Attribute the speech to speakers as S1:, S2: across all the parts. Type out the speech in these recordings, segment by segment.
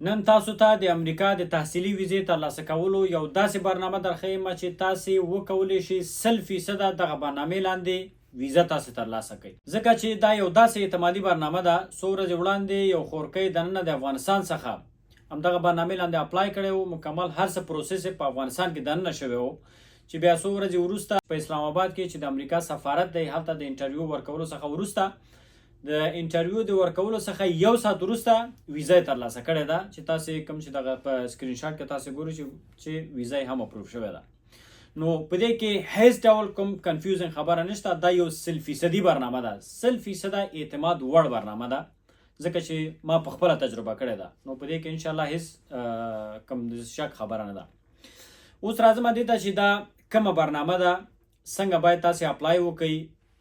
S1: نن تاسو ته د امریکا د تحصیلي ویزې ترلاسه کولو یو داسې برنامه درښیم چې تاسې وکولی شئ 100 فیصده دغه برنامې لاندې ویزه تاسې ترلاسه کړئ، ځکه چې دا یو داسې اعتمادي برنامه ده. څو ورځې وړاندې یو خورکۍ دننه د افغانستان څخه همدغه برنامې لاندې apply کړی و. مکمل هر څه process یې په افغانستان کې دننه شوی و چې بیا څو ورځې وروسته په اسلام آباد کې، چې د امریکا سفارت دی، هلته د interview ورکولو څخه وروسته، د interview د ورکولو څخه یو ساعت وروسته ویزه یې ترلاسه کړې ده، چې تاسو کوم چې دغه په سکرین شاټ کې تاسو ګورئ چې ویزه یې هم approve شوې ده. نو په دې کې هیڅ ډول کوم confusing خبره نشته. دا یو 100 فیصدي برنامه ده، 100 فیصده اعتماد وړ برنامه ده، ځکه چې ما په خپله تجربه کړې ده. نو په دې کې ان شاء الله هیڅ کوم شک خبره نه ده. اوس راځم دې ته چې دا کومه برنامه ده، څنګه باید تاسو apply وکړئ،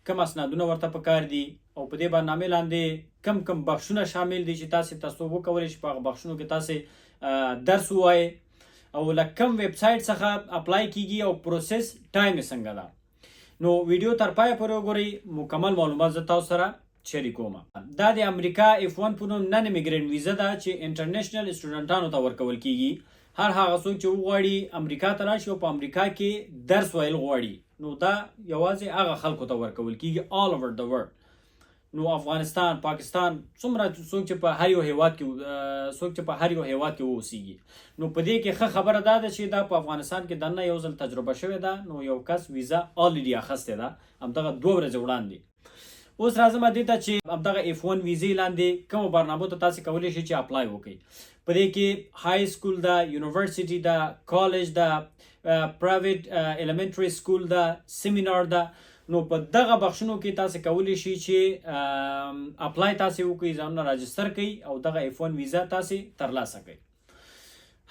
S1: کوم اسنادونه ورته پکار دي او په دې برنامې لاندې کم کم بخشونه شامل دي چې تاسو وکولای شئ په هغه بخشونو کې تاسو درس ووایئ، او له کوم ویب سایټ څخه apply کیږي او process time یې څنګه ده. نو ویډیو تر پایه پورې وګورئ، مکمل معلومات زه تاسو سره شریکوم. دا د امریکا F1 په نوم non immigrant ویزه ده چې international student انو ته ورکول کیږي. هر هغه څوک چې وغواړي امریکا ته راشي او په امریکا کې درس ویل غواړي، نو دا یوازې هغه خلکو ته ورکول کیږي، all over the world. نو افغانستان، پاکستان، څومره څوک چې په هر یو هیواد کې اوسیږي. نو په دې کې ښه خبره دا ده چې دا په افغانستان کې دننه یو ځل تجربه شوې ده. نو یو کس ویزه already اخیستې ده همدغه 2 ورځې وړاندې. اوس راځم دې ته چې همدغه F1 ویزې لاندې کومو برنامو ته تاسو کولی شئ چې apply وکړئ. په دې کې high school ده، university ده، کالج ده، private elementary school ده، سیمینار ده. نو په دغه بخشونو کې تاسو کولی شئ چې apply تاسو وکړئ، ځانونه register کړئ او دغه F1 ویزه تاسو ترلاسه کړئ.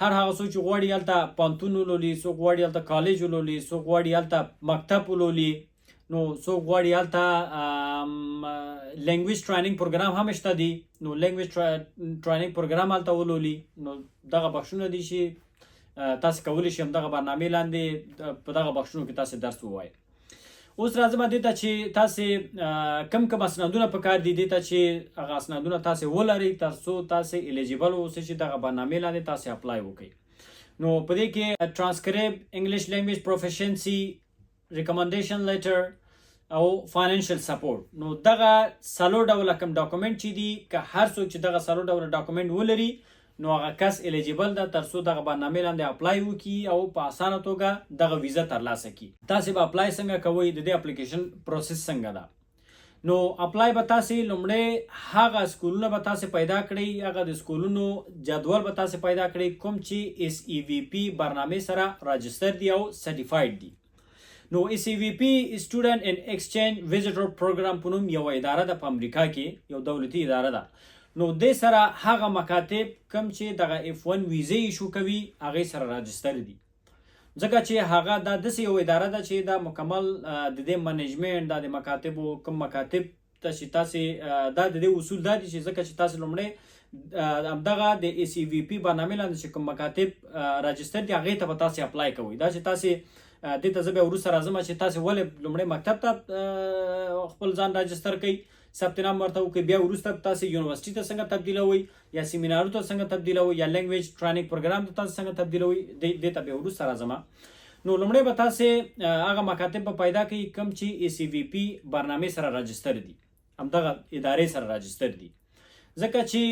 S1: هر هغه څوک چې غواړي هلته پوهنتون ولولي، څوک غواړي هلته کالج ولولي، څوک غواړي هلته مکتب ولولي، نو څوک غواړي هلته language training program هم شته دي، نو language training program هلته ولولي. نو دغه بخشونه دي چې تاسو کولی شئ دغه برنامې لاندې په دغه بخشونو کې تاسو درس ووایئ. اوس راځم دې ته چې تاسو کم کم اسنادونه پکار دي، دې ته چې هغه اسنادونه تاسو ولرئ ترڅو تاسو eligible اوسئ چې دغه برنامې لاندې تاسو apply وکړئ. نو په دې کې ترانسکریب، انګلیش لینګویج پروفیشنسي، recommendation letter او financial support. نو دغه څلور ډوله کوم document چې دي، که هر څوک چې دغه څلور ډوله document ولري، نو هغه کس eligible ده ترڅو دغه برنامې لاندې apply وکړي او په اسانه توګه دغه ویزه ترلاسه کړي. تاسو به apply څنګه کوئ؟ د دې application process څنګه ده؟ نو apply به تاسو لومړی هغه سکولونه به تاسو پیدا کړئ، هغه د سکولونو جدول به تاسو پیدا کړئ کوم چې SEVP برنامې سره register دي او certified دي. نو SEVP، Student and Exchange Visitor Program په نوم یو اداره ده په امریکا کې، یو دولتي اداره ده. نو د سره هغه مکاتب کم چې دغه F1 ویزې issue کوي، هغه سره register دي، ځکه چې هغه دا داسې یو اداره ده چې دا مکمل د دې management دا د مکاتبو کوم مکاتب ته چې تاسو دا د دې اصول دا دي چې ځکه چې تاسو لومړی همدغه د SEVP برنامې لاندې چې کوم مکاتب register دي، هغې ته به تاسو apply کوئ. دا چې تاسو دې ته زه بیا وروسته راځم چې تاسو ولې لومړی مکتب ته خپل ځان register کړئ، ثبت نام ورته وکړئ، بیا وروسته تاسو یونیورسټي ته څنګه تبدیلوئ یا سیمینارو ته څنګه تبدیلوئ یا language training program ته تاسو څنګه تبدیلوئ، دې ته بیا وروسته راځم. نو لومړی به تاسو هغه مکاتب به پیدا کړئ کوم چې SEVP برنامې سره register دي، همدغه ادارې سره register دي، ځکه چې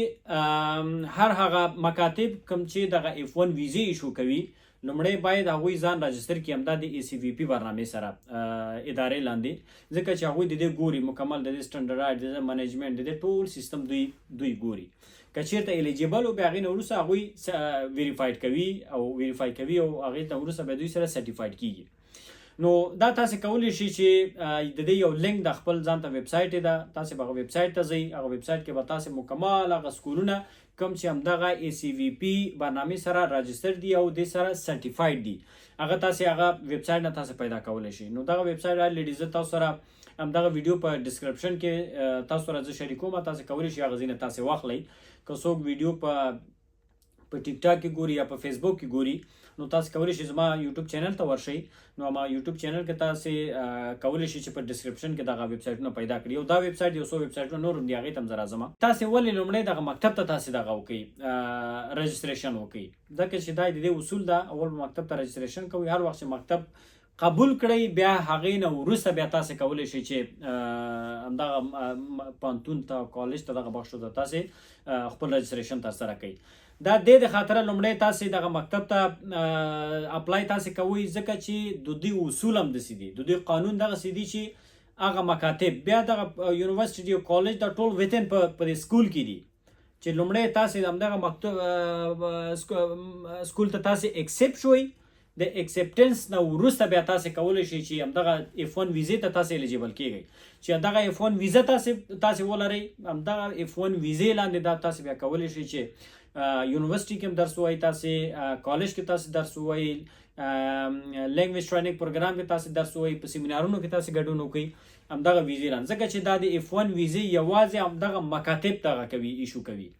S1: هر هغه مکاتب کوم چې دغه F1 ویزې issue کوي، لومړی باید هغوی ځان register کړي همدا د SEVP برنامې سره ادارې لاندې، ځکه چې هغوی د دې ګوري مکمل د دې standard، د دې management، د دې ټول سیستم دوی ګوري. که چیرته eligible و، بیا هغې نه وروسته هغوی verified کوي او verify کوي او هغې ته وروسته بیا دوی سره certified کیږي. نو دا تاسو کولی شئ چې د دې یو لینک د خپل ځان ته ویب سایټ ده، تاسو به هغه ویب سایټ ته ځئ. هغه ویب سایټ کې به تاسو مکمل هغه سکولونه کوم چې همدغه SEVP برنامې سره register دي او دې سره certified دي، هغه تاسو هغه ویب سایټ نه تاسو پیدا کولی شئ. نو دغه web site already زه تاسو سره همدغه ویډیو په description کې تاسو سره زه شریکوم، تاسو کولی شئ هغه ځینې تاسو واخلئ. که څوک ویډیو په په ټیک ټاک کې ګوري یا په فیسبوک کې ګوري، نو تاسو کولی شئ زما یوټیوب چینل ته ورشئ. نو ما یوټیوب چینل کې تاسو کولی شئ چې په ډیسکریپشن کې دغه ویب سایټونه پیدا کړئ. یو دا ویب سایټ، یو څو ویب سایټونه نور هم دي، هغې ته هم زه راځم. تاسو ولې لومړی دغه مکتب ته تاسو دغه وکړئ، رجستریشن وکړئ؟ ځکه چې دا د دې اصول ده، اول مکتب ته رجستریشن کوئ. هر وخت چې مکتب قبول کړئ، بیا هغې نه وروسته بیا تاسو کولی شئ چې همدغه پوهنتون ته، کالج ته، دغه بخش ته تاسو خپل رجستریشن ترسره کړئ. دا د دې خاطر لومړی تاسو دغه مکتب ته apply تاسو کوئ، ځکه چې د دوی اصول هم داسې دي، د دوی قانون دغسې دي چې هغه مکاتب بیا دغه یونیورسيټي او کالج دا ټول within په دې school کې دي، چې لومړی تاسو همدغه مکتب school ته تاسو accept شوئ. د acceptance نه وروسته بیا تاسو کولی شئ چې همدغه F1 ویزې ته تاسو eligible کیږئ، چې دغه F1 ویزه تاسو ولرئ. همدغه F1 ویزې لاندې دا تاسو بیا کولی شئ چې یونیورسيټي کې هم درس ووایئ، تاسو کالج کې تاسو درس ووایئ، language training program کې تاسو درس ووایئ، په سیمینارونو کې تاسو ګډون وکړئ همدغه ویزې لاندې، ځکه چې دا د F1 ویزې یوازې همدغه مکاتب دغه کوي، issue کوي.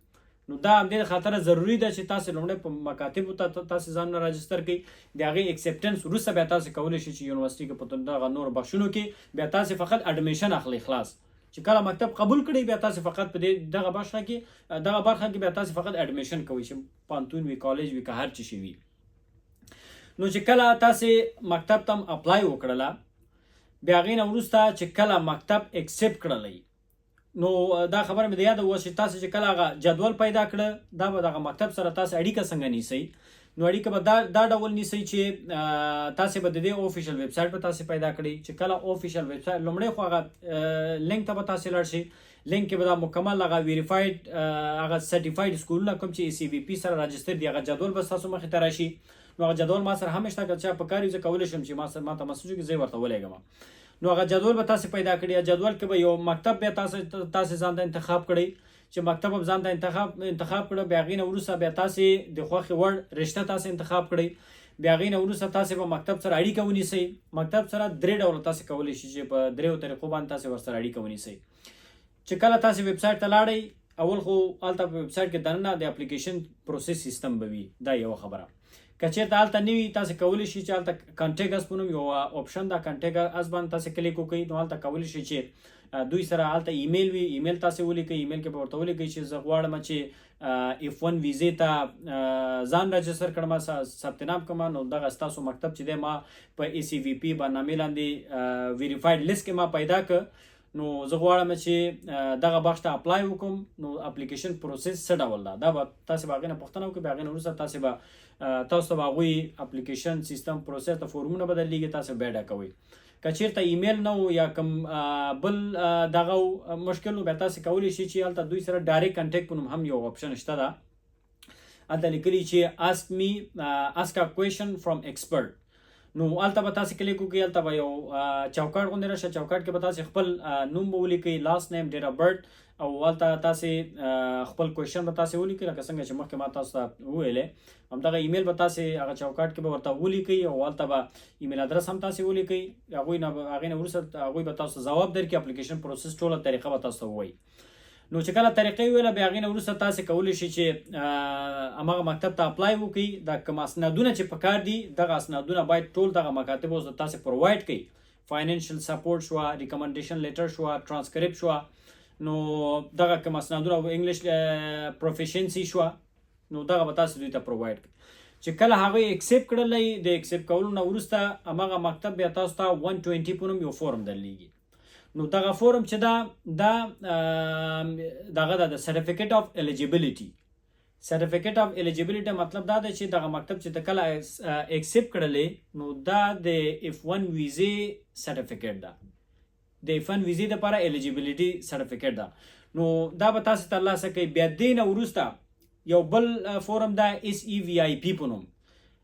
S1: نو دا همدې خاطر ضروري ده چې تاسو لومړی په مکاتبو ته تاسو ځان register کړئ. د هغې acceptance وروسته بیا تاسو کولی شئ چې یونیورسيټي کې په دغه نورو بخشونو کې بیا تاسو فقط admission اخلئ. خلاص، چې کله مکتب قبول کړي، بیا تاسو فقط په دې دغه برخه کې بیا تاسو فقط admission کوئ، چې پوهنتون وي، کالج وي، که هر څه شي وي. نو چې کله تاسو مکتب ته apply وکړله، بیا هغې نه وروسته چې کله مکتب accept کړلی، نو دا خبره مې د یاده وه چې تاسو چې کله هغه جدول پیدا کړه، دا به دغه مکتب سره تاسو اړیکه څنګه نیسئ؟ نو اړیکه به دا ډول نیسئ چې تاسو به د دې official website به تاسو پیدا کړئ. چې کله official website، لومړی خو هغه لینک ته به تاسو لاړ شئ. لینک کې به دا مکمل هغه verified، هغه certified سکولونه کوم چې ACVP سره register دي، هغه جدول به تاسو مخې ته راشي. نو هغه جدول ما سره هم شته، که چا په کار وي، زه کولی شم چې ما ته message وکړي، زه یې ورته ولېږم. نو هغه جدول به تاسو پیدا کړئ. جدول کې به یو مکتب بیا تاسو ځان ته انتخاب کړئ. چې مکتب هم ځان ته انتخاب کړئ، بیا هغې نه وروسته بیا تاسو د خوښې وړ رشته تاسو انتخاب کړئ. بیا هغې نه وروسته تاسو به مکتب سره اړیکه ونیسئ. مکتب سره درې ډوله تاسو کولی شئ چې په دریو طریقو باندې تاسو ورسره اړیکه ونیسئ. چې کله تاسو ویب سایټ ته لاړئ، اول خو هلته په ویب سایټ کې دننه د application process system به وي، دا یوه خبره. که چېرته هلته نه وي، تاسو کولی شئ چې هلته contact us په نوم یو option ده، contact us باندې تاسو کلیک وکړئ. نو هلته کولی شئ چې دوی سره هلته ایمیل وي، ایمیل تاسو ولیکئ. ایمیل کې به ورته ولیکئ چې زه غواړم چې F1 ویزې ته ځان register کړم، ثبت نام کړم. نو دغه ستاسو مکتب چې دی، ما په ACVP برنامې لاندې verified list کې ما پیدا کړ، نو زه غواړم چې دغه بخش ته apply وکړم، نو application process څه ډول ده؟ دا به تاسو به هغې نه پوښتنه وکړئ. بیا هغې نه وروسته تاسو ته به هغوی application system process ته فورمونه به درلیږي، تاسو به ډکوئ. که چیرته ایمیل نه و یا کوم بل دغه مشکل، نو بیا تاسو کولی شئ چې هلته دوی سره direct contact په نوم هم یو option شته ده. هلته لیکلي چې ask a question from expert. نو هلته به تاسو کلیک وکړئ. هلته به یو چوکاټ غوندې راشه. چوکاټ کې به تاسو خپل نوم به ولیکئ، last name، date of birth، او هلته تاسو خپل question به تاسو ولیکئ. لکه څنګه چې مخکې ما تاسو ته وویلې، همدغه ایمیل به تاسو هغه چوکاټ کې به ورته ولیکئ او هلته به email address هم تاسو ولیکئ. هغوی نه هغې نه وروسته هغوی به تاسو ځواب درکړي، application process ټوله طریقه به تاسو ته ووایي. نو چې کله طریقې ویله، بیا هغې نه وروسته تاسو کولی شئ چې هماغه مکتب ته apply وکړئ. دا کوم اسنادونه چې پکار دي، دغه اسنادونه باید ټول دغه مکاتبو ته تاسو provide کړئ. financial support شوه، recommendation letter شوه، ترانسکریپټ شوه، نو دغه کوم اسنادونه او English proficiency شوه، نو دغه به تاسو دوی ته provide کړئ. چې کله هغوی accept کړلی، د accept کولو نه وروسته هماغه مکتب بیا تاسو ته 120 په نوم یو فورم درلیږي. نو دغه فورم چې دا دا دغه د certificate of eligibility. Certificate of eligibility مطلب دا دی چې دغه مکتب چې ته کله accept کړلې، نو دا د F1 ویزې سرټیفیکیټ ده، د F1 ویزې لپاره eligibility certificate ده. نو دا به تاسو ترلاسه کړئ. بیا دې نه وروسته یو بل فورم ده، SEVIP په نوم،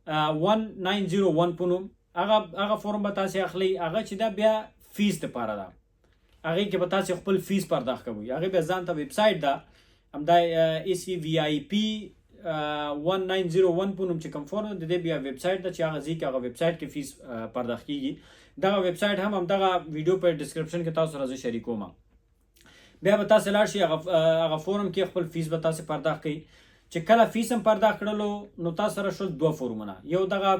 S1: 1901 په نوم، هغه فورم به تاسو اخلئ. هغه چې دا بیا فیس لپاره ده، هغې کې به تاسو خپل فیس پرداخت کوئ. هغې بیا ځان ته ویب سایټ ده. همدا SEVIP 1901 په نوم چې کوم فورم د دې بیا ویب سایټ ده چې هغه ځای کې، هغه ویب سایټ کې فیس پرداخت کیږي. دغه ویب سایټ هم همدغه ویډیو په description کې تاسو سره زه شریکوم. بیا به تاسو لاړ شئ، هغه فورم کې خپل فیس به تاسو پرداخت کړئ. چې کله فیس هم پرداخت کړلو، نو تاسو سره شول دوه فورمونه. یو دغه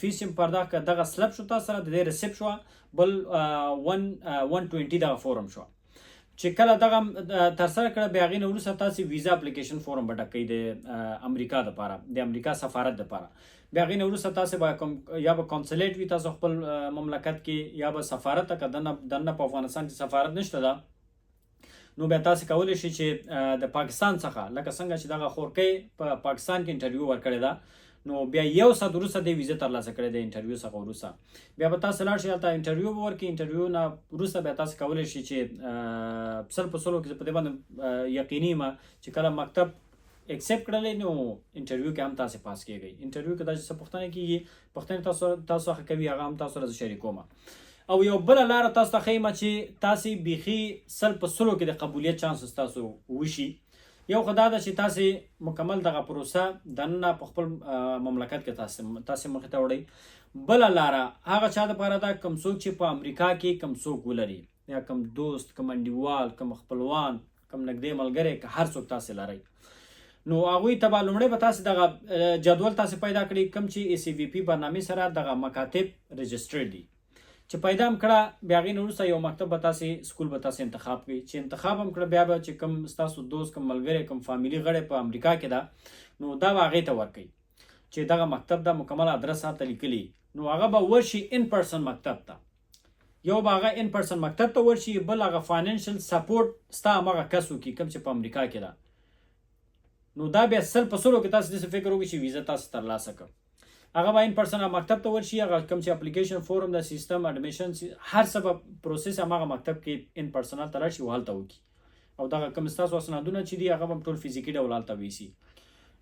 S1: فیس هم پرداخت کړ، دغه slip شو، تاسو سره د دې receipt شو. بل 1 120 دغه فورم شو. چې کله دغه ترسره کړه، بیا هغې نه وروسته تاسو ویزا application form به ډکوئ د امریکا دپاره، د امریکا سفارت دپاره. بیا هغې نه وروسته تاسو به کوم یا به consulate وي تاسو خپل مملکت کې، یا به سفارت ته، که دننه دننه په افغانستان کې سفارت نشته ده، نو بیا تاسو کولی شئ چې د پاکستان څخه، لکه څنګه چې دغه خورکۍ په پاکستان کې انټرویو ورکړې ده، نو بیا یو ساعت وروسته د ویزه ترلاسه کړې ده. انټرویو څخه وروسته بیا به تاسو لاړ شئ، هلته انټرویو به ورکړئ. انټرویو نه وروسته بیا تاسو کولی شئ چې 100% کې په دې باندې یقیني یم چې کله مکتب accept کړلې، نو انټرویو کې هم تاسو پاس کیږئ. انټرویو کې داسې څه پوښتنه کیږي، پوښتنې تاسو څخه کوي، هغه هم تاسو سره شریکوم. او یو بل لار تاسو ته ښیم چې تاسو بیخي 100% کې د قبولیت چانس تاسو وشي. یو خو دا ده چې تاسو مکمل دغه پروسه دننه په خپل مملکت کې تاسو مخ ته وړئ. بل لاره هغه چا دپاره ده کوم څوک چې په امریکا کې کوم څوک ولري، یا کوم دوست، کوم انډیوال، کوم خپلوان، کوم نږدې ملګری، که هر څوک تاسو لرئ، نو هغوی ته به لومړی به تاسو دغه جدول تاسو پیدا کړئ، کوم چې SEVP برنامې سره دغه مکاتب registered دي. چې پیدا هم کړه، بیا هغې نه وروسته یو مکتب به تاسې، school به تاسې انتخاب کړئ. چې انتخاب هم کړه، بیا به چې کوم ستاسو دوست، کوم ملګری، کوم فامیلي غړی په امریکا کې ده، نو دا به هغې ته ورکوي چې دغه مکتب دا مکمل ادرس هلته لیکلی. نو هغه به ورشي in person مکتب ته. یو به هغه in person مکتب ته ورشي، بل هغه financial support ستا همغه کس وکړي کوم چې په امریکا کې ده. نو دا بیا 100% کې تاسو داسې فکر وکړئ چې ویزه تاسو ترلاسه کړه. هغه به in person مکتب ته ورشي، هغه کوم چې application form، د system، admission، هر څه به process هماغه مکتب کې in person ته راشي او هلته وکړي. او دغه کوم ستاسو اسنادونه چې دي، هغه به ټول فزیکي ډول هلته ویسي.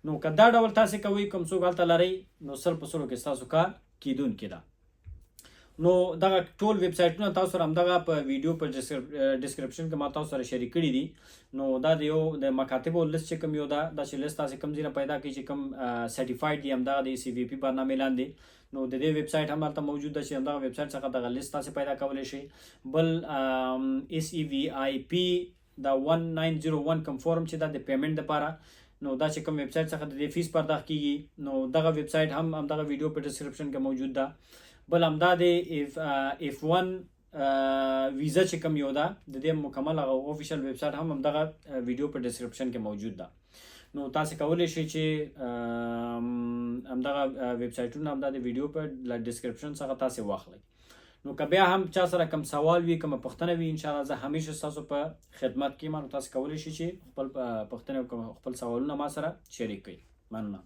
S1: نو که دا ډول تاسو کوئ، کوم څوک هلته لرئ، نو 100% کې ستاسو کار کیدونکی ده. نو دغه ټول ویب سایټونه تاسو سره همدغه په ویډیو په description کې ما تاسو سره شریک کړي دي. نو دا د یو د مکاتبو لست چې کوم یو ده، دا چې لست تاسو کوم ځای نه پیدا کړئ چې کوم certified دي همدغه د SEVP برنامې لاندې، نو د دې ویب سایټ هم هلته موجود ده چې همدغه ویب سایټ څخه دغه لست تاسو پیدا کولی شئ. بل SEVIP دا 1901 کوم فورم چې دا د payment لپاره، نو دا چې کوم ویب سایټ څخه د دې فیس پرداخت کیږي، نو دغه ویب سایټ هم همدغه ویډیو په description کې موجود ده. بل همدا د F1 ویزا چې کوم یو ده، د دې مکمل هغه official web site هم همدغه ویډیو په description کې موجود ده. نو تاسو کولی شئ چې همدغه ویب سایټونه همدا د ویډیو په description څخه تاسو واخلئ. نو که بیا هم چا سره کوم سوال وي، کومه پوښتنه وي، ان شاء الله زه همیشه ستاسو په خدمت کې یم. نو تاسو کولی شئ چې خپل پوښتنې او خپل سوالونه ما سره شریک کړئ. مننه.